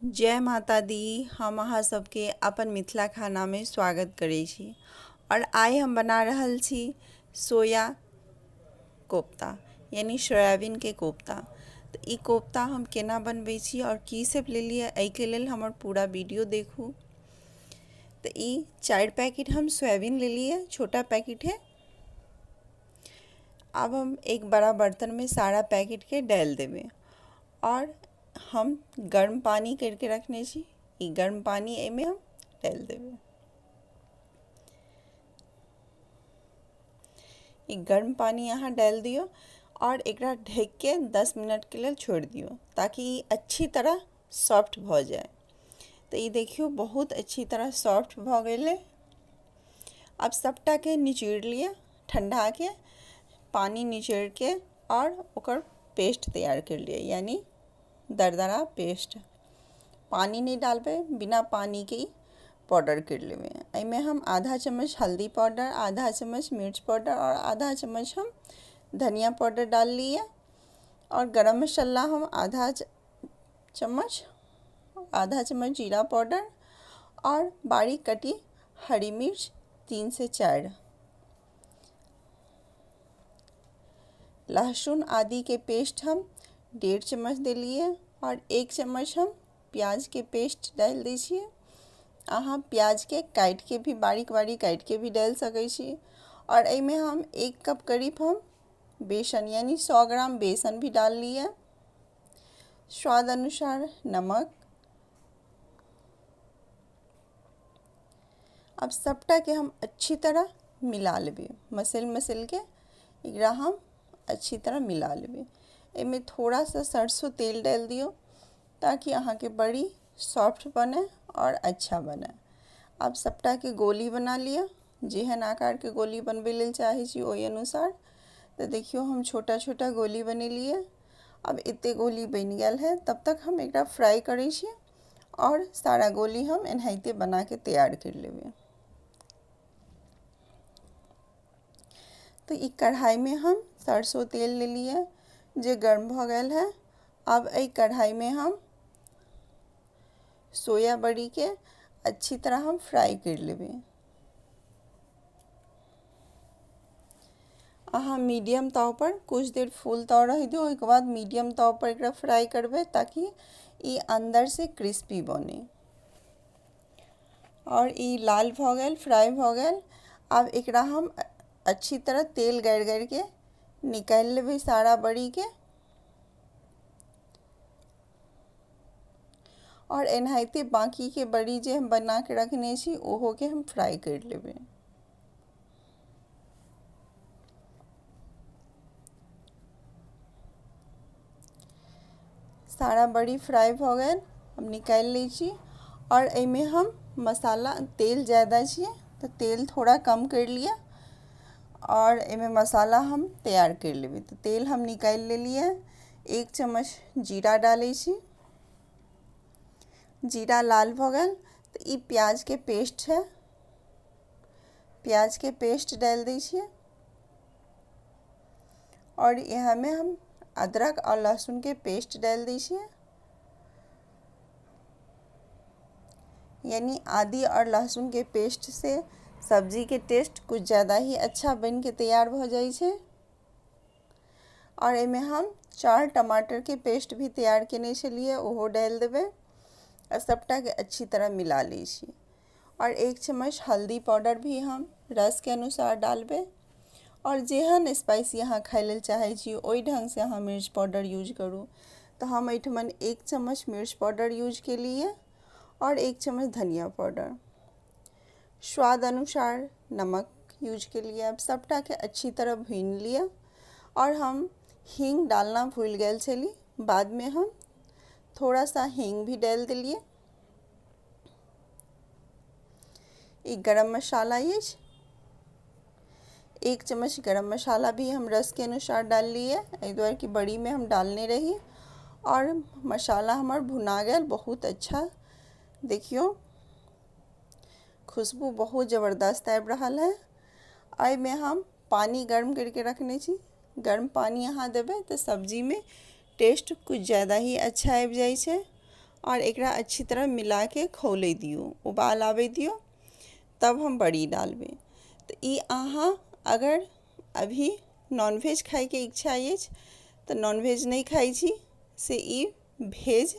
जय माता दी। हम अहाँ सबके अपन मिथिला खानामे स्वागत करै छी। आओर आइ हम बना रहल छी सोया कोफ्ता यानी सोयाबीनके कोफ्ता। तऽ ई कोफ्ता हम केना बनबै छी आओर की सब लेलियै एहिके लेल हमर पूरा वीडियो देखू। तऽ ई 4 पैकेट हम सोयाबीन लेलियै, छोटा पैकेट है। आब हम एक बड़ा बर्तनमे सारा पैकेटके डालि देबै आओर हम गर्म पानी करके रखने छी, ई गर्म पानी एहिमे हम डालि देबै। ई गर्म पानी अहाँ डालि दियौ आओर एकरा ढकिके 10 मिनटके लेल छोड़ि दियौ ताकि ई अच्छी तरह सॉफ्ट भऽ जाय। तऽ ई देखियौ बहुत अच्छी तरह सॉफ्ट भऽ गेलै। आब सबटाके निचोड़ि लिअ, ठण्डाके पानी निचोड़िके आओर ओकर पेस्ट तैयार करि लिअ, यानी दरदरा पेस्ट। पानी नहि डालबै, बिना पानीके ई पाउडर करि लेबै। एहिमे हम आधा चम्मच हल्दी पाउडर, आधा चम्मच मिर्च पाउडर आओर आधा चम्मच हम धनिया पाउडर डाललियै आओर गरम मसाला हम आधा चम्मच, आधा चम्मच जीरा पाउडर आओर बारीक कटी हरी मिर्च 3 से 4, लहसुन आदि के पेस्ट हम 1.5 चम्मच देलियै आओर 1 चम्मच हम प्याजके पेस्ट डालि दै छियै। अहाँ प्याजके काटिके भी बारीक बारीक काटिके भी डालि सकै छी। आओर एहिमे हम 1 कप करीब हम बेसन यानी 100 ग्राम बेसन भी डाललियै। स्वाद अनुसार नमक। अब सबटाके हम अच्छी तरह मिला लेबै, मसल मसलके एकरा हम अच्छी तरह मिला लेबै। एहिमे थोड़ा सा सरसों तेल डालि दियौ ताकि अहाँके बड़ी सॉफ्ट बने आओर अच्छा बने। आब सबटाके गोली बना लिअ, जेहन आकारके गोली बनबै लेल चाहै छी ओहि अनुसार। तऽ देखियौ हम छोटा छोटा गोली बनेलियै। आब एते गोली बनि गेल है, तब तक हम एकरा फ्राई करै छी आओर सारा गोली हम एनाहिते बनाके तैयार करि लेबै। तऽ ई कढ़ाइमे हम सरसों तेल लेलियै जे गर्म भऽ गेल है। आब एहि कढ़ाइमे हम सोया बड़ीके अच्छी तरह हम फ्राई करि लेबै। अहाँ मीडियम ताव पर कुछ देर फुल ताव रहि दियौ, ओहिके बाद मीडियम ताव पर एकरा फ्राई करबै ताकि ई अन्दरसँ क्रिस्पी बने। आओर ई लाल भऽ गेल, फ्राई भऽ गेल। आब एकरा हम अच्छी तरह तेल गारि गारिके निकालि लेबै सारा बड़ीके। आओर एनाहिते बाँकीके बड़ी जे हम बनाके रखने छी ओहोके हम फ्राई करि लेबै। सारा बड़ी फ्राई भऽ गेल, हम निकालि लै छी। आओर एहिमे हम मसाला, तेल ज्यादा छियै तऽ तेल थोड़ा कम करि लिअ आओर एहिमे मसाला हम तैयार करि लेबै। तऽ तेल हम निकालि लेलियै। 1 चम्मच जीरा डालै छी। जीरा लाल भऽ गेल तऽ ई प्याजके पेस्ट छै, प्याजके पेस्ट डालि दै छियै। आओर इएहमे हम अदरक आओर लहसुनके पेस्ट डालि दै छियै, यानी आदि आओर लहसुनके पेस्ट से सब्जीके टेस्ट कुछ ज़्यादा ही अच्छा बनिके तैयार भऽ जाइ छै। आओर एहिमे हम 4 टमाटरके पेस्ट भी तैयार केने छलियै, ओहो डालि देबै आ सबटाके अच्छी तरह मिला लै छी। आओर 1 चम्मच हल्दी पाउडर भी हम रसके अनुसार डालबै। आओर जेहन स्पाइसी अहाँ खाइ लेल चाहै छी ओहि ढङ्गसँ अहाँ मिर्च पाउडर यूज करू। तऽ हम एहिठमन 1 चम्मच मिर्च पाउडर यूज केलियै आओर 1 चम्मच धनिया पाउडर, स्वाद अनुसार नमक यूज केलियै। आब सबटाके अच्छी तरह भूनि लिअ। आओर हम हींग डालना भूलि गेल छली, बादमे हम थोड़ा सा हींग भी डालि देलियै। ई गरम मसाला अछि, 1 चम्मच गरम मसाला भी हम रसके अनुसार डाललियै, एहि दुआरे कि बड़ीमे हम डालने रही। आओर मसाला हमर भुना गेल बहुत अच्छा, देखियौ खुशबू बहुत जबरदस्त आबि रहल है। एहिमे हम पानी गर्म करके रखने छी, गर्म पानी अहाँ देबै तऽ सब्जीमे टेस्ट कुछ ज़्यादा ही अच्छा आबि जाइ छै। आओर एकरा अच्छी तरह मिलाके खौलै दियौ, उबाल आबै दियौ, तब हम बड़ी डालबै। तऽ ई अहाँ अगर अभी नॉनवेज खाइके इच्छा अछि तऽ नॉनवेज नहि खाइ छी से ई भेज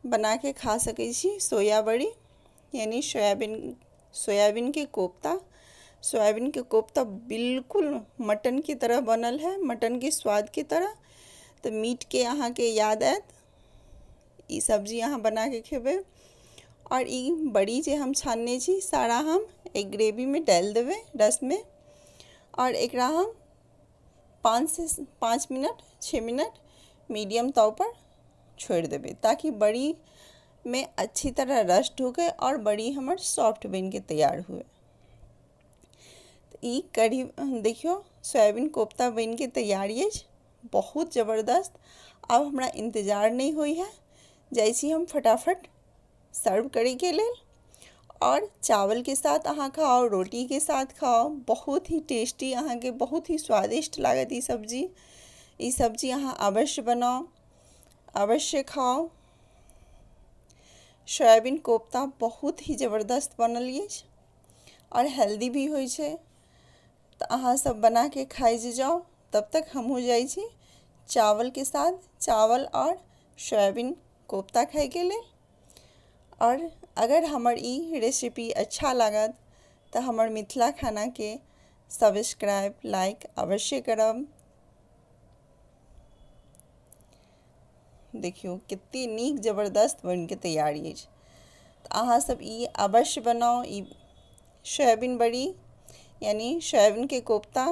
बनाके खा सकै छी। सोया बड़ी यानी सोयाबीन, सोयाबीनके कोफ्ता। सोयाबीनके कोफ्ता बिल्कुल मटनके तरह बनल है, मटनके स्वादके तरह। तऽ मीटके अहाँके याद आयत ई सब्जी अहाँ बनाके खेबै। आओर ई बड़ी जे हम छानने छी सारा हम एहि ग्रेवीमे डालि देबै, रसमे। आओर एकरा हम 5 से 5 मिनट 6 मिनट मीडियम ताव पर छोड़ि देबै, ताकि बड़ीमे अच्छी तरह रस ढुके आओर बड़ी हमर सॉफ्ट बनिके तैयार हुए। ई कढ़ी देखियौ, सोयाबीन कोफ्ता बनिके तैयार अछि, बहुत जबरदस्त। आब हमरा इन्तजार नहि होइ है, जाइ छी हम फटाफट सर्व करैके लेल। आओर चावलके साथ अहाँ खाउ, रोटीके साथ खाउ, बहुत ही टेस्टी, अहाँके बहुत ही स्वादिष्ट लागत ई सब्जी। ई सब्जी अहाँ अवश्य बनाउ, अवश्य खाउ। सोयाबीन कोफ्ता बहुत ही जबरदस्त बनल अछि आओर हेल्दी भी होइ छै। तऽ अहाँ सब बनाके खाइ जे जाउ, तब तक हमहूँ जाइ छी चावलके साथ चावल आओर सोयाबीन कोफ्ता खाइके लेल। आओर अगर हमर ई रेसिपी अच्छा लागत तऽ हमर मिथिला खानाके सब्सक्राइब, लाइक अवश्य करब। देखियौ कते नीक जबरदस्त बनिके तैयार अछि। तऽ अहाँ सब ई अवश्य बनाउ, ई सोयाबीन बड़ी यानी सोयाबीनके कोफ्ता।